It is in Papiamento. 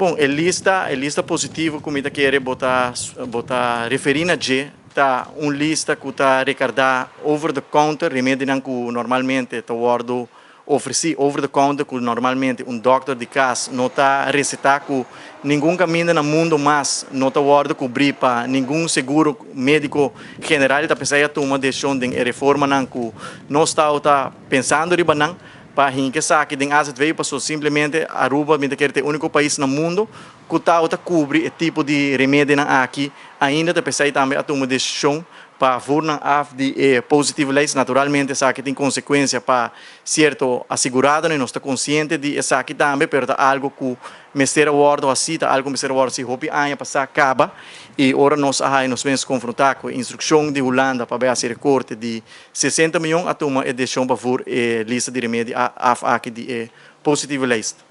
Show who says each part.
Speaker 1: Bon, e lista positivo ku mi ta kere bo ta referí na dje ta un lista ku ta rekargá over the counter, remedinan ku normalmente ta wòrdu ofresí over the counter, ku normalmente un dòkter di kas no ta resetá, ku ningun kaminda na mundu mas no ta wòrdu kubrí pa ningun seguro médiko general. Ta p'esei a tuma desishon di reformanan ku nos ta pensando riba nan pa hinka esaki den AZV, paso simplemente Aruba, mi ta kere, ta e úniko pais na mundu ku ta kubri e tipo di remedinan aki ainda. Ta p'esei tambe a tuma desishon pa voer nan af di positieve lijst. Naturalmente esaki tin konsekuensia pa sierto asegurado i nos ta konsiente di esaki tambe, pero ta algu ku mester a wòrdu hasí, ta algu mester a wòrdu hasí hopi aña pasá kaba. I ora nos a nos mes konfrontá ku instrukshon di Hulanda pa hasi rekorte di 60 mion, a tuma e desishon pa voer e lista di remedi af aki di e positieve lijst.